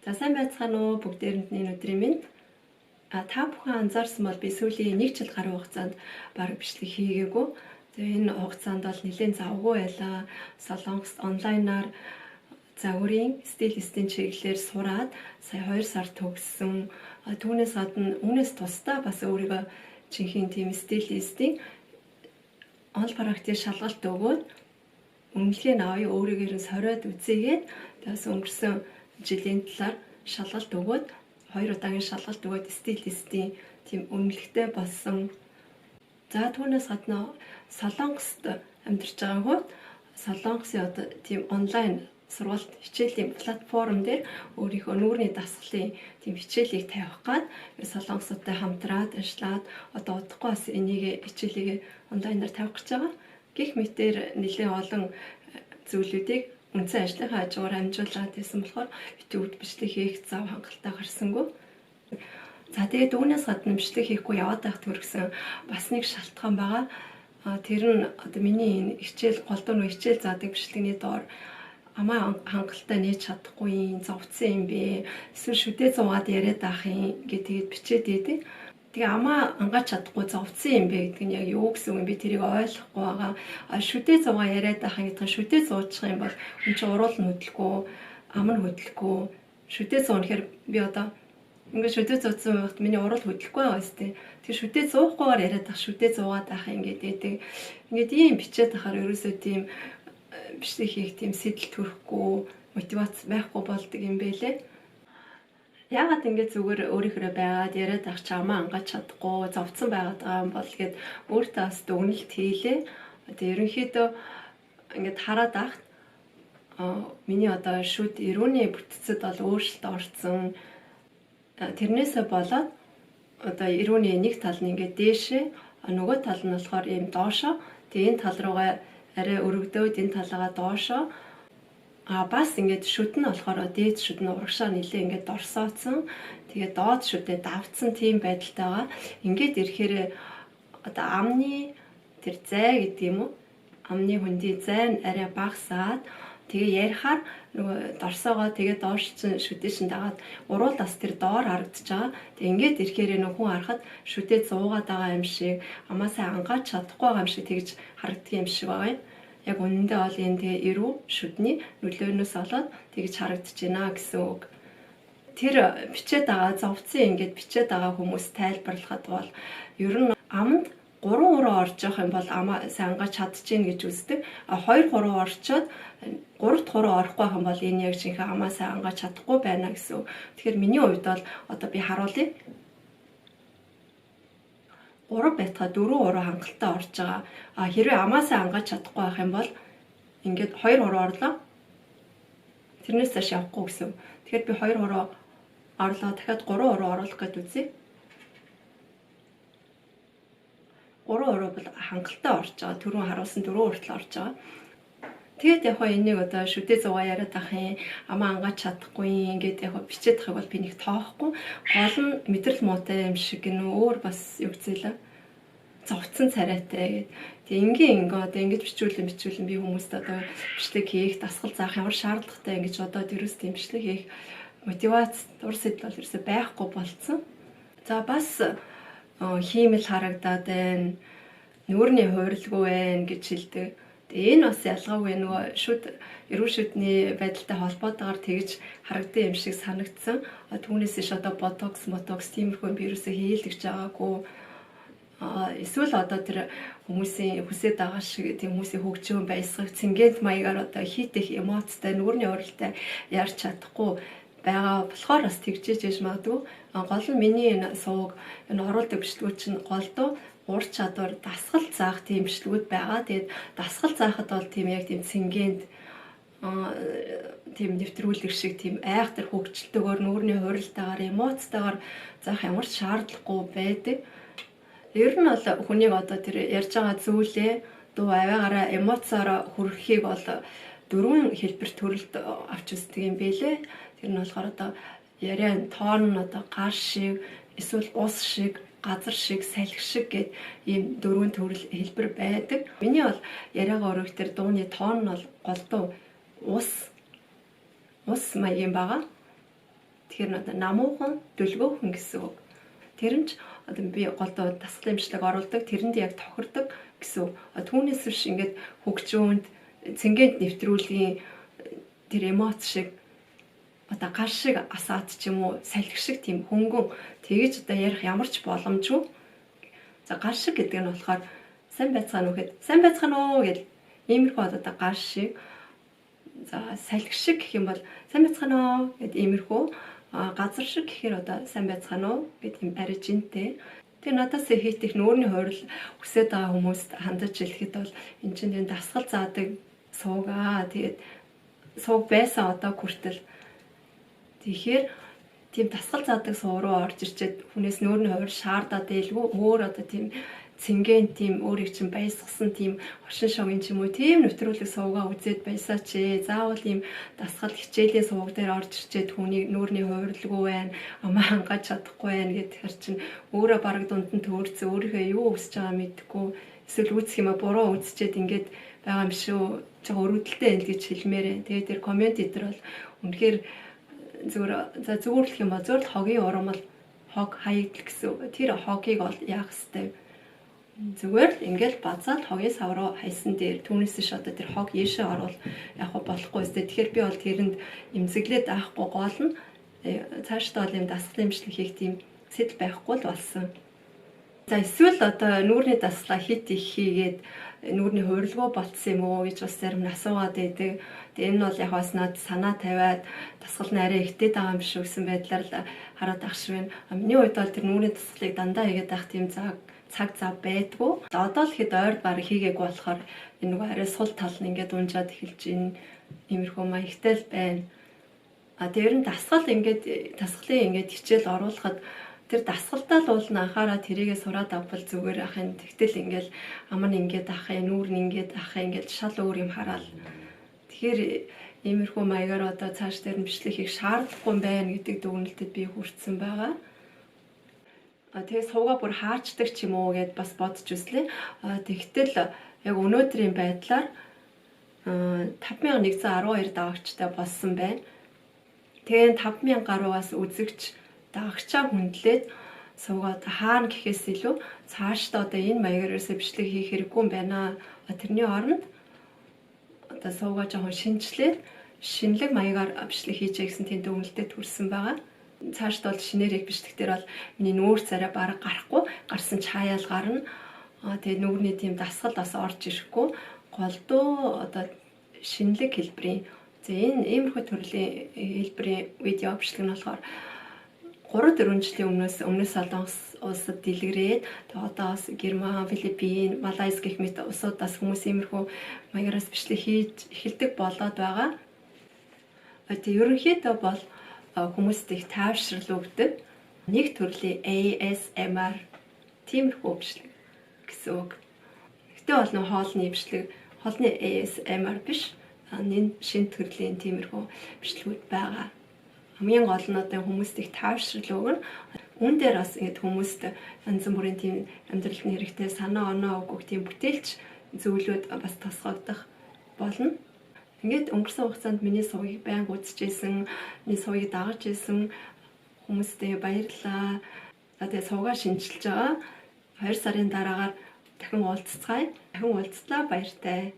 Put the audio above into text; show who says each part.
Speaker 1: За сайн байцгаана уу бүгдээрэнд нь өдрийн мэнд. Та бүхэн анзаарсан бол би сүүлийн 1 жил гаруй хугацаанд бараг бичлэг хийгээгүй. Тэгээ энэ хугацаанд бол нэлээд завгүй байлаа. Солонгост онлайнаар загварын стилистийн чиглэлээр сураад сая 2 сар төгссөн. Түүнээс гадна үүнээс тусдаа бас өөрийгөө жинхэнэ тийм стилистийн онл практик шалгалт өгөөд үнэлгээ нь авъя, өөрийгөө нь сориод үзээгээд тэгээс өнгөрсөн жилийн талаар шалгалт өгөөд 2 удаагийн шалгалт өгөөд стилистийн тийм үнэлгээтэй болсон. За түүнээс гадна Солонгост амьдарч байгаа хувьд Солонгосын одоо тийм онлайн сургалт хичээлийн платформ дээр өөрийнхөө нүүрний дасгалын тийм хичээлийг тавих гад солонгосуудтай хамтраад ажиллаад одоо удахгүй бас энийг хичээлийг онлайнаар тавих гэж байгаа. Гэх мэтээр нэлээд олон зүйлүүдийг үндсэн ажлынхаа хажуугаар амжуулаад байсан болохоор YouTube бичлэг хийх зав хангалттай гарсангүй. За тэгээд үүнээс гадна бичлэг хийхгүй яваад байх төрсөн бас нэг шалтгаан байгаа. Тэр нь одоо миний энэ хичээл голдуу нөө хичээл заадаг бичлэгний доор амаа хангалттай нээж чадахгүй юм, зовцсон юм бэ? Эсвэл шүдэ зуугаад яриад аах юм гэ тэгээд бичээд идэв. Тэгээ амаа ангааж чадахгүй зовцсон юм бэ гэдэг нь яг юу гэсэн үг юм бэ? Тэрийг ойлгохгүй байгаа. Шүдэ зуугаа яриад аах гэдэг нь шүдэ зуучих юм бол хүн чинь уруул нь хөдлөхгүй, ам нь хөдлөхгүй. Шүдэ зуунхээр би одоо ингээд шүдэ зууцсан байхад миний уруул хөдлөхгүй байгаа сте. Тэр шүдэ зуухгүйгээр яриад ах шүдэ зуугаад аах ингээд идэг. Ингээд ийм бичээд ахаар ерөөсөө тийм бичлэг хийх тийм сэтэл төрөхгүй, мотивац байхгүй болдог юм бэлээ. Яагаад ингэж зүгээр өөрийнхөө байгаад яриад ах чамаа ангааж чадахгүй зовцсон байгаад байгаа юм бол гэд өөртөө бас дүгнэлт хийлээ. Тэгээ ерөнхийдөө ингээд хараад ахт миний одоо шүд эрүүний бүтцэд бол өөрчлөлт орсон. Тэрнээсээ болоод одоо эрүүний нэг тал нь ингээд дээшээ, нөгөө тал нь болохоор ийм доошоо. Тэгээ энэ тал руугаа арай өргөдөөд энэ талаагаа доошоо. Бас ингээд шүд нь болохоор дээд шүд нь урагшаа нилээ ингээд дорсооцсон. Тэгээд доод шүдээ давцсан тийм байдалтайгаа. Ингээд ирэхээр одоо амны тэр зай гэдэг юм уу? Амны хөндий зай нь арай багасаад тэгээ ярихаар нөгөө дорсоогоо тэгээ доош чинь шүдээ шин дагаад уруул бас тэр доор харагдаж байгаа. Тэгээ ингээд ирэхээр нөгөө хүн харахад шүдээ зуугаад байгаа юм шиг, амаасаа ангааж чадахгүй байгаа юм шиг тэгж харагддаг юм шиг байгаа юм. Яг үнэндээ бол энэ тэгээ эрүү шүдний нөлөөнөөс болоод тэгж харагдаж байна гэсэн үг. Тэр бичээд байгаа зовцсон ингээд бичээд байгаа хүмүүс тайлбарлахад бол ер нь аманд 3 хуруу орж явах юм бол амаа сайн ангааж чадчихээн гэж үздэг. 2 хуруу орчоод 3 дахь хуруу орохгүй байх юм бол энэ яг жинхэнэ амаа сайн ангааж чадахгүй байна гэсэн үг. Тэгэхээр миний хувьд бол одоо би харуулъя. 3 байтгаа 4 хуруу хангалттай орж байгаа. Хэрвээ амаа сайн ангааж чадахгүй байх юм бол ингээд 2 хуруу орлоо. Тэрнээс цааш явахгүй гэсэн. Тэгэхээр би 2 хуруу орлоо. Дахиад 3 хуруу оруулах гэж үзье. 3 хуруу бол хангалттай орж байгаа. Түрүүн харуулсан 4 хүртэл орж байгаа. Тэгээд яг хаа энийг одоо шүдэ зугаа яриад ах юм, амаа ангааж чадахгүй ингээд яг бичээд ахыг бол би нэг тоохгүй. Гол нь мэдрэл муутай юм шиг гэнэ өөр бас юу гэзэлээ. Зовцсон царайтай гэд. Тэг ингийн ингээ одоо ингэж бичүүлэн би хүмүүст одоо бичлэг хийх, дасгал заах ямар шаардлагатай ингэж одоо ерөөс тийм бичлэг хийх мотивац, дур сэтэл бол ерөөсөө байхгүй болцсон. За бас хиймэл харагдаад байна, нүүрний хувирлгүй байна гэж хэлдэг. Тэгээ энэ бас ялгаагүй нөгөө шүд эрүү шүдний байдалтай холбоотойгоор тэгж харагдсан юм шиг санагдсан. Түүнээс иш одоо ботокс, мотокс тиймэрхүү юм би ерөөсөө хийлгэж байгаагүй. Эсвэл одоо тэр хүмүүсийн хүсээд байгаа шиг тийм хүмүүсийн хөгжөөн баясгах цэнгэнт маягаар одоо хит их эмоцтой нүүрний хувирлтай ярьж чадахгүй байгаа болохоор бас тэгжээж яж магадгүй. Гол нь миний энэ сувг энэ оруулдаг бичлэгүүд чинь голдуу ур чадвар дасгал заах тийм бичлэгүүд байгаа. Тэгээд дасгал заахад бол тийм яг тийм цэнгэнд тийм нэвтрүүлэг шиг тийм айхтар хөгжилтэйгээр нүүрний хувирлтайгаар эмоцтойгоор заах ямар ч шаардлагагүй байдаг. Ер нь бол хүнийг одоо тэр ярьж байгаа зүйлээ дуу авиагаараа эмоцоороо хүргэхийг бол дөрвөн хэлбэр төрөлд авч үздэг юм бэлээ. Тэр нь болохоор одоо яриан тоон нь одоо гар шиг эсвэл ус шиг, газар шиг, салхи шиг гэд ийм дөрвөн төрөл хэлбэр байдаг. Миний бол яриагаа өргөх тэр дууны тоон нь бол голдуу ус маягийн байгаа. Тэгэхээр одоо намуухан дүлгөөхөн гэсэн үг. Тэр нь ч одоо би голдуу дасгалын бичлэг оруулдаг, тэрэнд яг тохирдог гэсэн үг. Түүнээс биш ингээд хөгжөөнд цэнгэнд нэвтрүүлгийн тэр эмоц шиг одоо гар шиг асаад ч юм уу салхи шиг тийм хөнгөн тэгэж одоо ярих ямар ч боломжгүй. За гар шиг гэдэг нь болохоор сайн байцгаана уу гэхэд сайн байцгаана уу гэл иймэрхүү одоо гар шиг. За салхи шиг гэх юм бол сайн байцгаана уу гэд иймэрхүү. Газар шиг гэхээр одоо сайн байцгаана уу гэд юм арай жинтэй. Тэгээ надаас хийх их нүүрний хурил хүсээд байгаа хүмүүст хандаж хэлэхэд бол эн чинь энэ дасгал заадаг суугаа. Тэгээд сууг байсан одоо хүртэл. Тэгэхээр тийм дасгал заадаг суу руу орж ирчээд хүнээс нүүрний хурил шаардаад байлгүй өөр одоо тийм цэнгээн тийм өөрийг чинь баясгасан тийм оршин шогийн ч юм уу тийм нэвтрүүлэг суугаа үзээд баясаач ээ. Заавал ийм дасгал хичээлийн сууг дээр орж ирчээд хүнийг нүүрний хувирлгүй байна, амаа хангаж чадахгүй байна гэхээр чинь өөрөө бараг дунд нь төөрцөн өөрийнхөө юу өсөж байгаа мэдэхгүй эсвэл үүсэх юм а буруу үзчихэд ингээд байгаа юм шүү. Жага өргөдөлтэй байна гэж хэлмээр байна. Тэгээд тэр коммент эдэр бол үнэхээр зүгээр за зүгээр л юм ба зүгээр л хогийн урам л хог хаягдл гэсэн үг. Тэр хогийг бол яах хэвтэй. Зүгээр л ингээл базаал хогийн сав руу хайсан дээр түүнээс ш одоо тэр хог ийшээ орвол яг болохгүй өстэй. Тэгэхээр би бол тэрэнд эмзэглээд авахгүй гол нь цаашдаа бол юм дасгалын бичлэг хийх тийм сэтэл байхгүй л болсон. За эсвэл одоо нүүрний даслаа хит их хийгээд нүүрний хувирлгүй болцсон юм уу гэж бас зарим нь асуугаад байдаг. Тэгээ энэ нь бол яг бас над санаа тавиад дасгал нь арай ихтэй байгаа юм шиг гэсэн байдлаар л хараад ах шиг байна. Миний хувьд бол тэр нүүрний дасгалыг дандаа хийгээд байх тийм цаг зав байдгүй. Одоо л хэд ойр баг хийгээгүй болохоор энэ нөгөө арай сул тал нь ингээд унжаад эхэлж ин иймэрхүү маягтай л байна. А тэр нь дасгал ингээд дасгалын ингээд хичээл оруулахад тэр дасгалдаа л уул нь анхаараа тэрийгэ сураад авбал зүгээр ах юм. Тэгтэл ингээл ам нь ингээд ах юм, нүүр нь ингээд ах юм ингээд шал өөр юм хараал. Тэгэхээр иймэрхүү маягаар одоо цааш дээр нь бичлэг хийх шаардлагагүй юм байна гэдэг дүгнэлтэд би хүртсэн байгаа. Тэгээ суугаа бүр хаачдаг ч юм уу гэд бас бодож үзлээ. Тэгтэл яг өнөөдрийн байдлаар 5112 дагагчтай болсон байна. Тэгээ 5000 гаруйгаас үзэгч дагагчаа хүндлээд суугаад хаана гэхээс илүү цаашдаа одоо энэ маягаар ерөөсөө бичлэг хийх хэрэггүй юм байна. Тэрний оронд одоо суугаа жоохон шинжлээд шинэлэг маягаар бичлэг хийжээ гэсэн тийм дүгнэлтэд хүрсэн байгаа. Цаашдаа бол шинээр их бичлэг дээр бол миний нүүр царай бараг гарахгүй, гарсан чаяал гарна. Тэгээ нүүрний тийм дасгал бас орж ирэхгүй. Голдуу одоо шинэлэг хэлбэрийн за энэ иймэрхүү төрлийн хэлбэрийн видео бичлэг нь болохоор 3-4 жилийн өмнөөс Солонгос улсад дэлгэрээд тэгээ одоо бас Герман, Филиппин, Малайз гэх мэт улсуудаас хүмүүс иймэрхүү маягаараас бичлэг хийж эхэлдэг болоод байгаа. Тэгээ ерөнхийдөө бол хүмүүст их тайвшрал өгдөг нэг төрлийн ASMR тиймэрхүү бичлэг гэсэн үг. Гэтэ бол нөх хоолны бичлэг, хоолны ASMR биш, энэ шинэ төрлийн тиймэрхүү бичлэгүүд байгаа. Хамгийн гол нь одоо хүмүүст их тайвшрал өгнө. Үүн дээр бас ингээд хүмүүст янз бүрийн тийм амьдралд нь хэрэгтэй санаа оноо өгөх тийм бүтээлч зүйлүүд бас тосгогдох болно. Ингээд өнгөрсөн хугацаанд миний сувгийг байнга үзчихсэн, миний сувгийг дагаж исэн хүмүүстээ баярлалаа. Тэгээ сувгаа шинчилж байгаа. 2 сарын дараагаар дахин уулзцгаая. Дахин уулзлаа, баяртай.